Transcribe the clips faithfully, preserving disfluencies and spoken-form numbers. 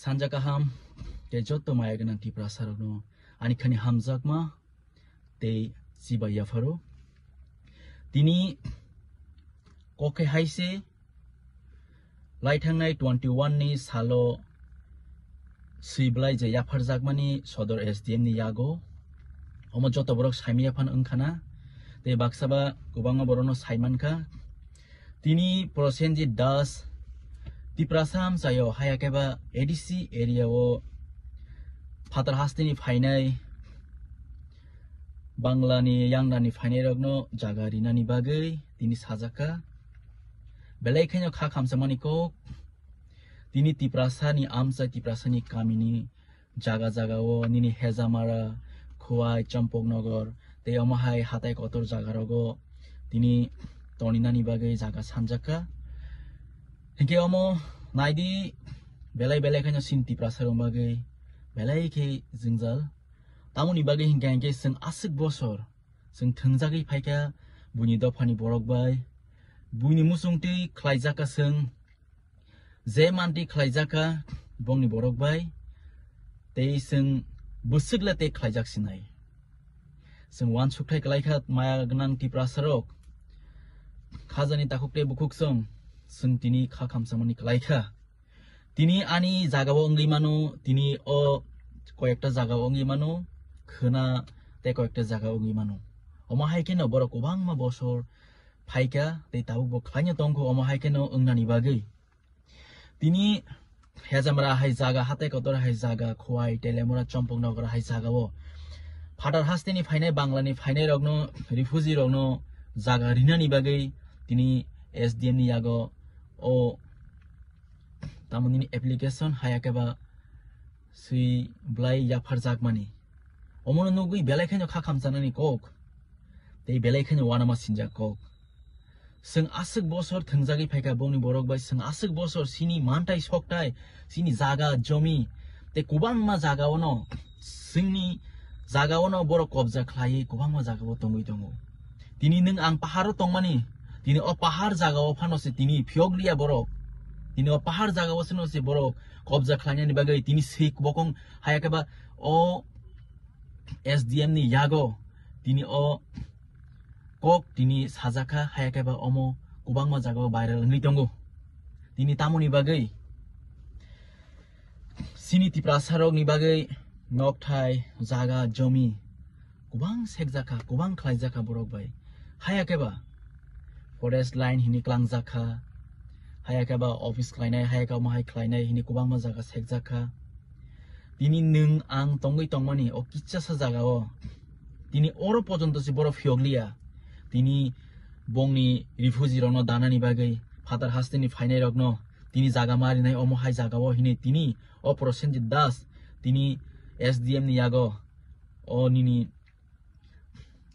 Sanja kaham, tei joto maya gwnang Tiprasa rokno ani khani hamjakma tei chibai yapharo. Tini kok khe hai se, lai thangnai twenty one ni salo swi belai je yapharjakmani Sodor S D M ni yago. Omo joto borok saimaya phano wngkha na, tei baksa ba kwbangma borokno saimankha. Tini Prosenjit Das Tiprasa amchaio haya khe ba A D C area o phatar hasteni phainai, Bangla ni yangnani phainai rokno jaga rinani bagwi tini sajakha. Belai khaino kha khamsamani kok, tini Tiprasa ni amchai, Tiprasa ni kami ni jaga jaga o nini Hejamara, Khowai, Champaknagar tei omo hai hatai kotor jaga rogo tini toninani bagwi jaga sanjakha. Hinkhe omo naidi, belai belai khaino chini Tiprasa rok bagwi belai khe jwngjal. Tamoni bagwi hinkhe hinkhe chwng aswk bosor chwng thwngjagwi phaikha buini dophani borok bai, buini muchungtwi khlaijakha chwng. Je manti khlaijakha bongni borok bai, tei chwng bwswk le tei khlaijak sinai. Chwng uansukthai kwlaikha maya gwnang Tiprasa rok, khajani takhuk tei bukhuk chwng, chwng tini kha khamsamani kwlaikha. Tini ani jagao wngwi mano, tini o koyekta jagao wngwi mano, khwna tei koyekta jagao wngwi mano. Omo hai kheno borok kwbangma bosor phaikha tei tabuk bo khlaino tongkho omo hai kheno wngnani bagwi. Tini Hejamra hai jaga, hatai kotor hai jaga, Khowai, Teliamura, Champaknagar hai jagao phatar hasteni phainai, Bangla ni phainai rokno, refugee rokno jaga rinani bagwi tini S D M ni yago o tamoni ni application haya khe ba swi belai yapharjakmani. Omono nugwi belai khaino kha khamchanani kok tei belai khaino uanama sinjak kok. Chwng aswk bosor thwngjagwi phaikha bongni borok bai, chwng aswk bosor chini mantai soktai, chini jaga jomi tei kwbangma jagaono, chwngni jagaono borok kobja khlaiwi kwbangma jagao tongwi tongo. Tini nwng ang paharo tongmani, tini o pahar jagao phano se tini phiyokliya borok. Tini o pahar jagao seno se borok kobja khlainani bagwi tini sik bokong haya khe ba o S D M ni yago tini o kok tini sajakha, haya khe ba omo kwbangma jagao viral wngwi tongo. Tini tamoni bagwi chini Tiprasa rokni bagwi nokthai, jaga, jomi kwbang sekjakha, kwbang khlaijakha borok bai. Haya khe ba forest line hini klangjakha, haya khe ba office khlainai, haya khe omo hai khlainai hini kwbangma jaga sekjakha. Tini nwng ang tongwi tongmani o kichasa jagao, tini oro pojonto se borok phiyokliya. Tini bongni refugee rokno danani bagwi phatar hasteni phainai rokno tini jaga ma rinai omo hai jagao hini tini o Prosenjit Das tini S D M ni yago o nini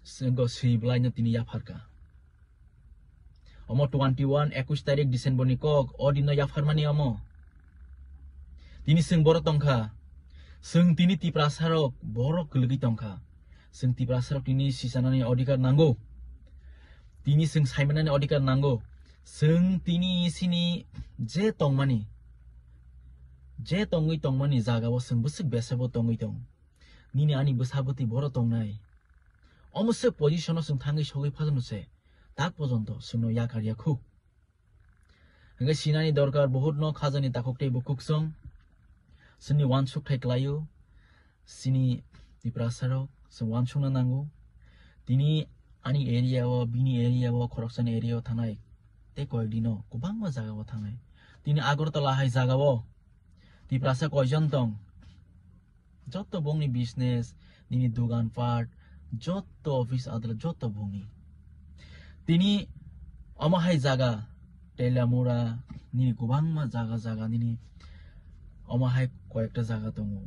senggo swi bwlaino tini yapharkha. Omo twenty one, ekwis tarik December ni kok, o dino yapharmani omo. Tini chwng boro tongkha, chwng tini Tiprasa rok boro kwlwgwi tongkha. Chwng Tiprasa rok tini sichanani odhikar nango, tini chwng saimanani odhikar nango. Chwng tini chini je tongmani, je tongwi tongmani jagao chwng bwswk besebo tongwi tong. Nini ani bwsa bwtwi boro tongnai. Omo se position o chwng thangwi sogwi phajano se, tak pojonto chwngno yakar ya khu. Hingke sinani dorkar, bohut no khajani takhuk tei bukhuk chwng. Chwngni uansuk thai kwlaio, chini Tiprasa rok chwng uansukna nango. Tini ani area o, bini area o, khoroksani area o thangnai tei koyek dino kwbangma jaga o thangnai. Tini Agartala hai jaga o Tiprasa koijon tong? Joto bongni business, nini dogan pat, joto office adalat, joto bongni. Tini omo hai jaga, Teliamura, nini kwbangma jaga jaga nini omo hai koyekta jaga tongo.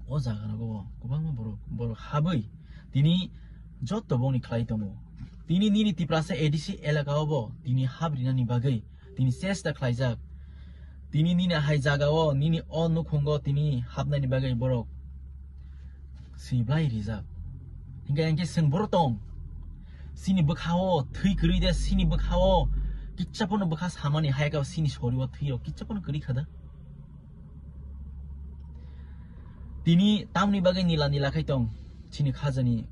O jaga rogo kwbangma borok, borok habwi tini joto bongni khlai tongo. Tini nini Tiprasa A D C elaka obo tini hap rinani bagwi tini chesta khlaijak. Tini nini hai jagao, nini o nukhungo tini hapnani bagwi borok sibrai rijak. Hinkhe, hinkhe chwng boro tong. Chini bwkhao thwi kwrwi de, chini bwkhao kitsa phano bwkha samani hai khe chini sorio thwi rok kitsa phano kwrwi kha da. Tini tamni bagwi nila nila khai tong chini khajani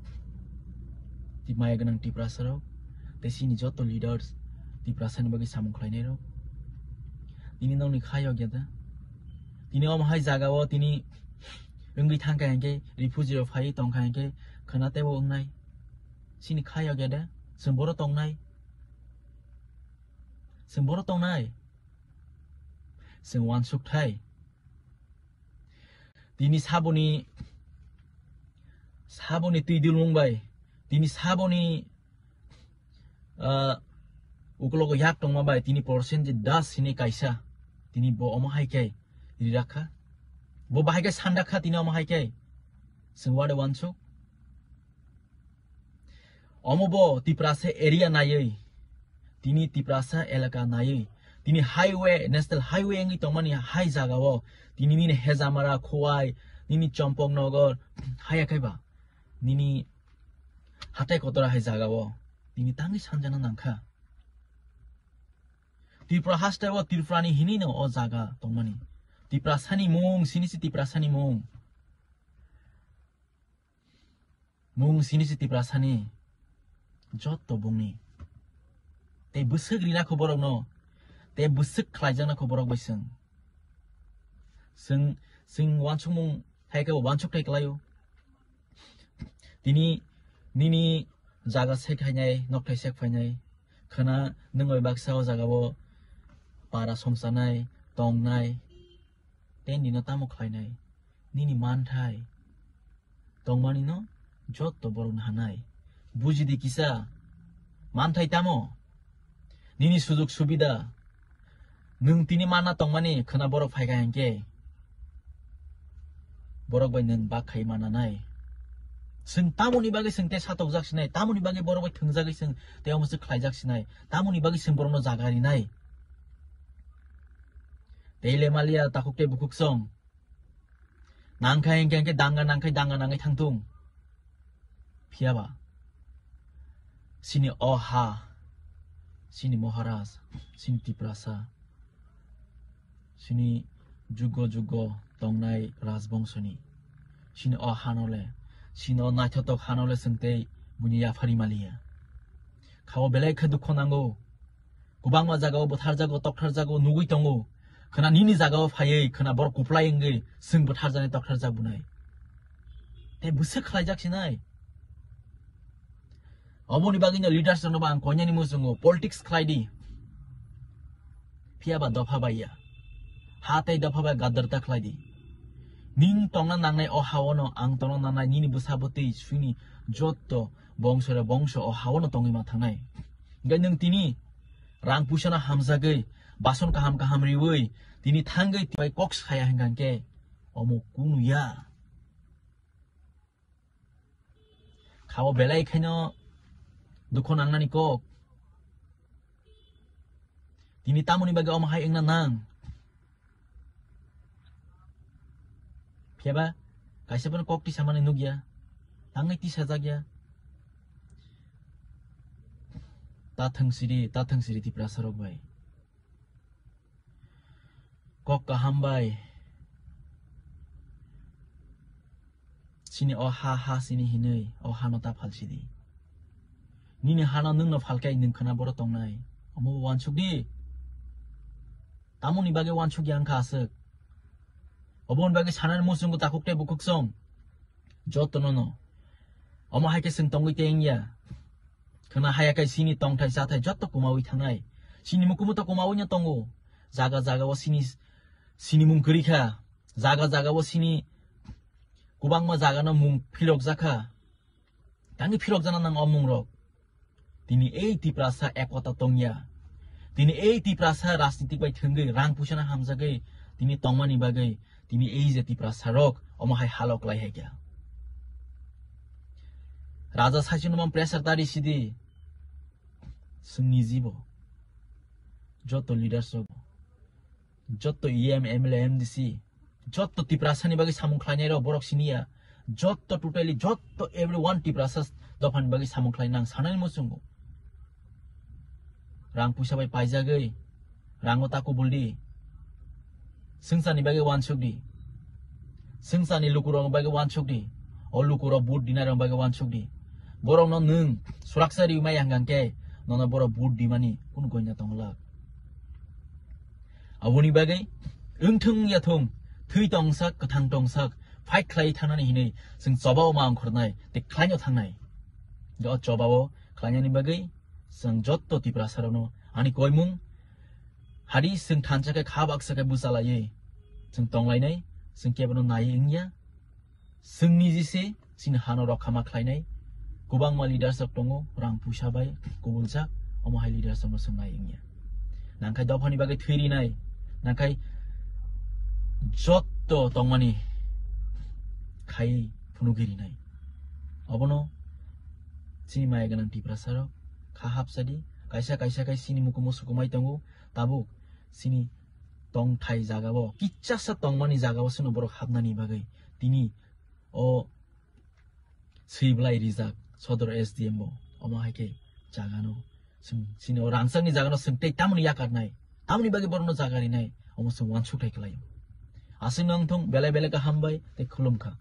ti maya gwnang Tiprasa rok tei chini joto leaders Tiprasa ni bagwi samung khlainai rok. Tini nokni kha yok ya da? Tini omo hai jaga o tini wngwi thang kha hinkhe, refugee rok phaiwi tong kha hinkhe khwna teibo wngnai. Chini kha yok ya da? Chwng boro tongnai. Chwng boro tongnai. Chwng uansuk thai. Tini saboni, saboni twi dulmung bai, tini saboni, ah, ukologo yak tongma bai, tini Prosenjit Das hini kaisa, tini bo omo hai khe rirak kha. Bo bahai khe sandak kha, tini omo hai khe. Chwng wade uansuk. Omo bo Tiprasa area naiwi, tini Tiprasa elaka naiwi, tini highway, national highway wngwi tongmani hai jaga o, tini nini Hejamara, Khowai, nini Champaknagar, haya khai ba, nini hatai kotora hai jaga o, tini tangwi sanjana nangkha. Tripura haste o Tripurani hinwi no o jaga tongmani. Tiprasani mung, sini si Tiprasani mung. Mung sini si Tiprasani jotto bungni. Tei bwswk rina kho borokno, tei bwswk khlaijakna kho borok bai chwng. Chwng, chwng uansukmung hai khe bo uansuk thai kwlaio. Tini nini jaga sek hainai, nokthai sek phainai, khwna nwng bai baksa o jaga o para songchanai, tongnai, tei nino tamo khlainai? Nini manthai tongmani no jotto borok no hanai. Buji di kisa, manthai tamo? Nini sujug subida, nwng tini manna tongmani khwna borok phaikha hinkhe, borok bai nwng bak khai mananai. Chwng tamoni bagwi chwng tei satokjak sinai, tamoni bagwi borok bai thwngjagwi chwng tei omo se khlaijak sinai, tamoni bagwi chwng borokno jaga rinai. Tei le maliya takhuk tei bukhuk song. Nangkha hinkhe, hinkhe danga nangkhe danga nangwi thangthung. Phiyaba chini o ha, chini Maharaj, chini Tiprasa, chini jugo jugo tongnai rajbongsoni, chini o hanole, chini o naithotok hanole chwng tei buini yaphari maliya. Khao belai khe dukho nango. Kwbangma jagao bwtharjago, toktharjago, nugwi tongo. Khwna nini jagao phaiwi, khwna borok kuplai wngwi, chwng bwtharjaknai, toktharjak bunai. Tei bwswk khlaijak sinai? Oboni bagwino leaders rokno bo ang koinani muchungo, politics khlai di. Phiyaba dopha bai ya. Ha tei dopha bai gadar ta khlai di. Ning tongna nangnai o haono, ang tongna nangnai nini bwsa bwtwi swini jotto bongso re bongso o haono tongwi ma thangnai. Hingke nwng tini rang puisano hamjagwi, bason kaham kaham riwi, tini thangwi twi bai kok saya hingka hingke omo kunu ya. Khao belai khaino dukho nangnani kok. Tini tamoni bagwi omo hai wngna nang? Phiyaba kaisa phano kok tisamani nukya, tangwi tisajak ya. Ta thwng siri, ta thwng siri Tiprasa rok bai. Kok kaham bai. Chini o ha, ha chini hinwi, o hano ta phalsidi. Nini hano nwngno phalkhe nwng khwna boro tongnai. Omo bo uansuk di. Tamoni bagwi uansuk ya wngkha aswk. Oboni bagwi sanani muchungo takhuk tei bukhuk song. Jotono no. Omo hai khe chwng tongwi tei wngya. Khwna haya khe chini tongthai chathai jotto kumaui thangnai. Chini mukumuto kumaui no tongo. Jaga jaga o chini, chini mung kwrwi kha. Jaga jaga o chini kwbangma jaga no mung philok jakha. Tangwi philok jana nang o mung rok. Tini ei Tiprasa ekota tongya. Tini ei Tiprasa rajnitik bai thwngwi rang puisano hamjagwi tini tongmani bagwi tini ei je Tiprasa rok omo hai halok lai hai kha. Raja saichung no pressure ta risidi. Chwngni jibo. Joto leaders rok. Jotto E M, M L A, M D C, jotto Tiprasani bagwi samung khlainai rok borok siniya, jotto totally, jotto everyone Tiprasa dophani bagwi samung khlai nang sanani muchungo. Rang puisa bai paijagwi, rango ta kubul di, swngcharni bagwi uansuk di. Swngcharni lukurokni bagwi uansuk di. O lukurok vote dinai rokni bagwi uansuk di. Borokno nwng swraksa riwi maya hwnkha khe nono borok vote dimani kunu goina tongwlak. Aboni bagwi wngthung wngya thung, thwi tongsak, kwthang tongsak, fight khlai thangnani hinwi chwng chobao ma ongkhornai tei khlaino thangnai. O chobao khlainani bagwi chwng jotto Tiprasarokno ani koimung, hadi chwng thansa khe kha baksa khe bwchalaiwi chwng tonglainai, chwng kebono naiwi wngya. Chwng niji se chini hano rokha ma khlainai. Kwbangma leaders rok tongo, rang puisa bai kubuljak, omo hai leaders rokno chwng nai wngya. Nangkhai dophani bagwi thwi rinai, nangkhai jotto tongmani khai phunugwi rinai. Obono chini maya gwnang Tiprasarok kha hapsadi, kaisa kaisa khai chini mukumu sukumai tongo, tabuk chini tongthai jagao, kichasa tongmani jagao sino borok hapnani bagwi tini o swiblai rijak sodor S D M bo. Omo hai khe jagano chwng, chini o rangchakni jagano chwng tei tamoni yakarnai, tamoni bagwi borokno jaga rinai, omo chwng uansuk thai khlaio. Aswkno wngthung, belai belai khe hambai tei khulumkha.